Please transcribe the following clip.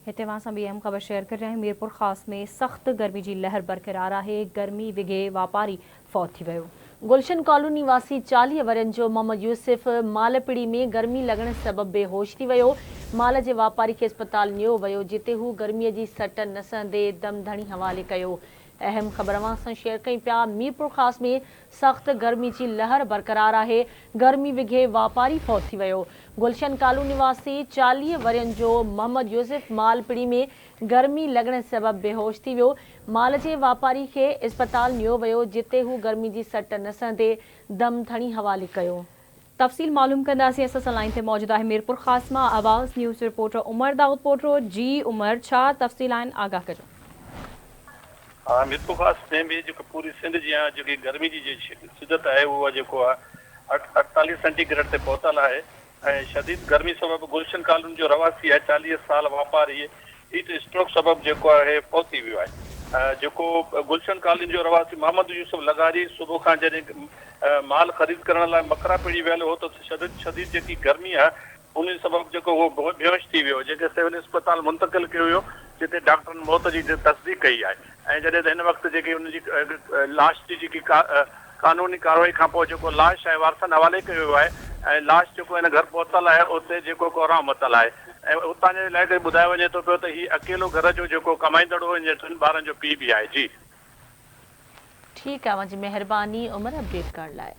هتي اوهان سان ٻي اهم خبر شيئر ڪري رهيا آهيون ميرپورخاص ۾ سخت گرمي جي لهر برقرار آهي گرمي وگهي واپاري فوت ٿي ويو. گلشن ڪالوني واسي 40 ورهين جو محمد يوسف مالپڙي ۾ گرمي لڳڻ سبب بيهوش ٿي ويو، مال جي واپاري کي اسپتال نيو ويو جتي هو گرمي جي سٽ نه سهندي دم ڌڻي حوالي ڪيو. اهم خبر اوهان سان شيئر ڪيون پيا ميرپورخاص ۾ سخت گرمي جي لهر برقرار آهي، گرمي وگهي واپاري فوت ٿي ويو. گلشن ڪالوني واسي 40 ورهين جو محمد يوسف مالپڙي ۾ گرمي لڳڻ سبب بيهوش ٿي ويو، مال جي واپاري کي اسپتال نيو ويو جتي هو گرمي جي سٽ نه سهندي دم ڌڻي حوالي ڪيو. تفصيل معلوم ڪنداسين اسان سان لائين تي موجود آهي ميرپورخاص مان آواز نيوز رپورٽر عمر دائود پوٽو جي عمر ڇا تفصيل آهن آگاهه ڪجو. ها ميرپورخاص ۾ به جيڪو پوري سنڌ جيان جيڪي گرمي جي شدت آهي اها جيڪو آهي 48 سينٽي گريڊ تي پهتل آهي ۽ شديد گرمي سبب گلشن ڪالوني جو رهواسي آهي 40 سال واپاري هيٽ اسٽروڪ سبب جيڪو آهي فوت ٿي ويو آهي جيڪو گلشن ڪالوني جو رهواسي محمد يوسف لغاري صبح کان جڏهن مال خريد ڪرڻ لاء مڪرا پيڙي ويل هو ته شديد شديد جيڪي گرمي آهي ان سبب جيڪو هو بيهوش ٿي ويو جنهن کي سول اسپتال منتقل ڪيو ويو جتي ڊاڪٽرن موت جي تصديق ڪئي آهي ۽ جڏهن ته هن وقت جيڪي ان جي لاش جي جيڪي قانوني ڪارروائي کانپوء جيڪو لاش آهي وارثن حوالي ڪيو ويو آهي ۽ لاش جيڪو هن گهر پهتل آهي اتي جيڪو ڪهرام متل آهي ۽ اتان جي علائقي ۾ ٻڌايو وڃي ٿو پيو ته هي اڪيلو گهر جو جيڪو ڪمائيندڙ هو ان جي ٽن ٻارن جو پيء به آهي جي. ٺيڪ آهي اوهان جي مهرباني عمر اپڊيٽ ڪرڻ لاء.